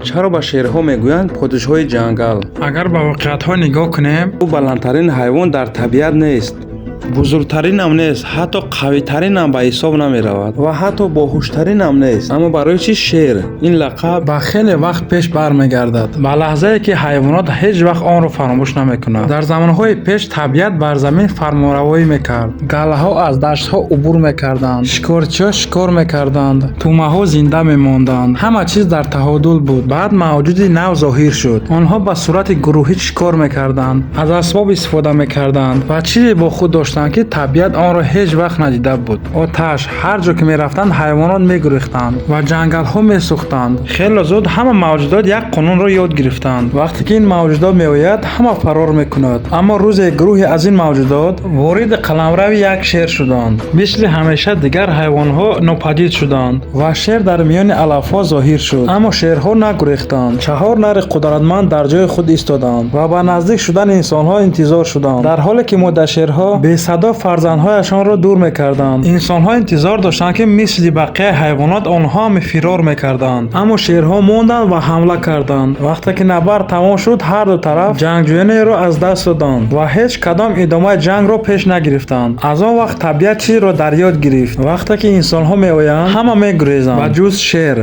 Чаро ба шерҳо мегӯянд подшоҳи ҷангал? Агар ба воқеиятҳо нигоҳ кунем, Ӯ баландтарин ҳайвон дар табиат нест, бузургтаринам нест, ҳатто қавитаринам ба ҳисоб намеравад ва ҳатто боҳуштаринам нест. Аммо барои чӣ шер ин лақаб? Ба хеле вақт пеш бармегардад, ба лаҳзае, ки ҳайвонот ҳеҷ вақт онро фаромӯш намекунанд. Дар замонҳои пеш табиат бар замин фармонравоӣ мекард. Галлаҳо аз даштҳо убур мекарданд, шикорчиҳо шикор мекарданд, тӯъмаҳо зинда мемонданд. Ҳама чиз дар таъодул буд. Баъд мавҷуди нав зоҳир шуд. Онҳо ба сурати гурӯҳӣ шикор мекарданд, аз асбоб истифода мекарданд ва чизе бо худ доштанд, ки табиат онро ҳеҷ вақт надида буд: оташ. Ҳар ҷо ки мерафтанд, ҳайвонот мегурехтанд ва ҷангалҳо месӯхтанд. Хеле зуд ҳама мавҷудот як қонунро ёд гирифтанд: вақте ки ин мавҷудот меояд, ҳама фарор мекунад. Аммо рӯзе гурӯҳе аз ин мавҷудот вориди қаламрави як шер шуданд. Мисли ҳамеша, дигар ҳайвонҳо нопадид шуданд ва шер дар миёни алафҳо зоҳир шуд. Аммо шерҳо нагурехтанд. Чаҳор нари қудратманд дар ҷои худ истоданд ва ба наздик шудани инсонҳо интизор шуданд, дар ҳоле ки модашерҳо бесадо фарзандҳояшонро дур мекарданд. Инсонҳо интизор доштанд, ки мисли бақияи ҳайвонот онҳо ҳам фирор мекарданд, аммо шерҳо монданд ва ҳамла карданд. Вақте ки набард тамом шуд, ҳар ду тараф ҷангҷӯянеро аз даст доданд ва ҳеҷ кадом идомаи ҷангро пеш нагирифтанд. Аз он вақт табиат чизеро дар ёд гирифт: вақте ки инсонҳо меоянд, ҳама мегурезанд, ба ҷуз шер.